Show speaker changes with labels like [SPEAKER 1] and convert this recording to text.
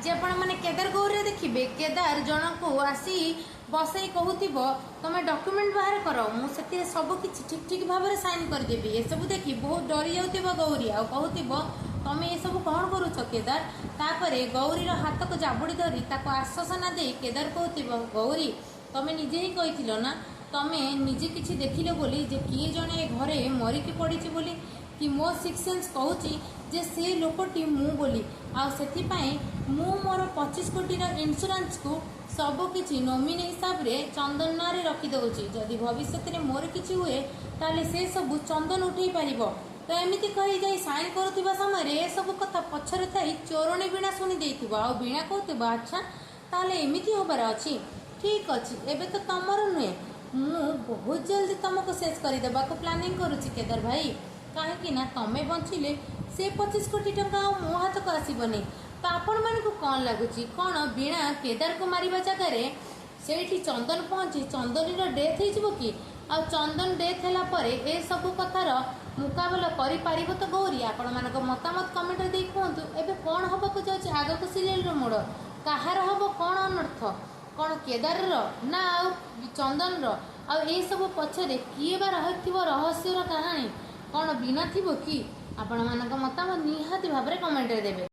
[SPEAKER 1] ଆଜି ଆପଣମାନେ କେଦାର ଗୌରୀରେ ଦେଖିବେ, କେଦାର ଜଣକୁ ଆସି ବସେଇ କହୁଥିବ, ତମେ ଡକ୍ୟୁମେଣ୍ଟ ବାହାର କର, ମୁଁ ସେଥିରେ ସବୁ କିଛି ଠିକ୍ ଠିକ୍ ଭାବରେ ସାଇନ୍ କରିଦେବି। ଏସବୁ ଦେଖି ବହୁତ ଡରି ଯାଉଥିବ ଗୌରୀ ଆଉ କହୁଥିବ, ତମେ ଏସବୁ କ'ଣ କରୁଛ କେଦାର? ତାପରେ ଗୌରୀର ହାତକୁ ଜାବୁଡ଼ି ଧରି ତାକୁ ଆଶ୍ୱାସନା ଦେଇ କେଦାର କହୁଥିବ, ଗୌରୀ, ତମେ ନିଜେ ହିଁ କହିଥିଲ ନା, ତମେ ନିଜେ କିଛି ଦେଖିଲ ବୋଲି ଯେ କିଏ ଜଣେ ଘରେ ମରିକି ପଡ଼ିଛି ବୋଲି, କି ମୋ ସିକ୍ସ ସେନ୍ସ କହୁଛି ଯେ ସେ ଲୋକଟି ମୁଁ ବୋଲି। ଆଉ ସେଥିପାଇଁ ମୁଁ ମୋର 25 କୋଟିର ଇନ୍ସୁରାନ୍ସକୁ ସବୁକିଛି ନୋମିନି ହିସାବରେ ଚନ୍ଦନ ନାଁରେ ରଖିଦେଉଛି। ଯଦି ଭବିଷ୍ୟତରେ ମୋର କିଛି ହୁଏ, ତାହେଲେ ସେ ସବୁ ଚନ୍ଦନ ଉଠେଇ ପାରିବ। ତ ଏମିତି କହି ଯାଇ ସାଇନ୍ କରୁଥିବା ସମୟରେ ଏସବୁ କଥା ପଛରେ ଥାଇ ଚୋରଣୀ ବୀଣା ଶୁଣି ଦେଇଥିବ। ଆଉ ବୀଣା କହୁଥିବ, ଆଚ୍ଛା, ତାହେଲେ ଏମିତି ହବାର ଅଛି, ଠିକ୍ ଅଛି, ଏବେ ତ ତମର ନୁହେଁ, ମୁଁ ବହୁତ ଜଲ୍ଦି ତମକୁ ଶେଷ କରିଦେବାକୁ ପ୍ଲାନିଂ କରୁଛି କେଦାର ଭାଇ। କାହିଁକି ନା ତମେ ବଞ୍ଚିଲେ ସେ 25 କୋଟି ଟଙ୍କା ଆଉ ମୋ ହାତକୁ ଆସିବନି। ତ ଆପଣମାନଙ୍କୁ କ'ଣ ଲାଗୁଛି, କ'ଣ ବୀଣା କେଦାରକୁ ମାରିବା ଜାଗାରେ ସେଇଠି ଚନ୍ଦନ ପହଞ୍ଚି ଚନ୍ଦନୀର ଡେଥ୍ ହେଇଯିବ କି? ଆଉ ଚନ୍ଦନ ଡେଥ୍ ହେଲା ପରେ ଏସବୁ କଥାର ମୁକାବିଲା କରିପାରିବ ତ ଗୌରୀ? ଆପଣମାନଙ୍କ ମତାମତ କମେଣ୍ଟରେ ଦେଇ କୁହନ୍ତୁ, ଏବେ କ'ଣ ହେବାକୁ ଯାଉଛି ଆଗକୁ ସିରିଏଲର ମୋଡ଼? କାହାର ହେବ କ'ଣ ଅନର୍ଥ? କ'ଣ କେଦାରର ନା ଆଉ ଚନ୍ଦନର? ଆଉ ଏସବୁ ପଛରେ କିଏ ବା ରହିଥିବ? ରହସ୍ୟର କାହାଣୀ କ'ଣ ବୀଣା ଥିବ କି? ଆପଣମାନଙ୍କ ମତାମତ ନିହାତି ଭାବରେ କମେଣ୍ଟରେ ଦେବେ।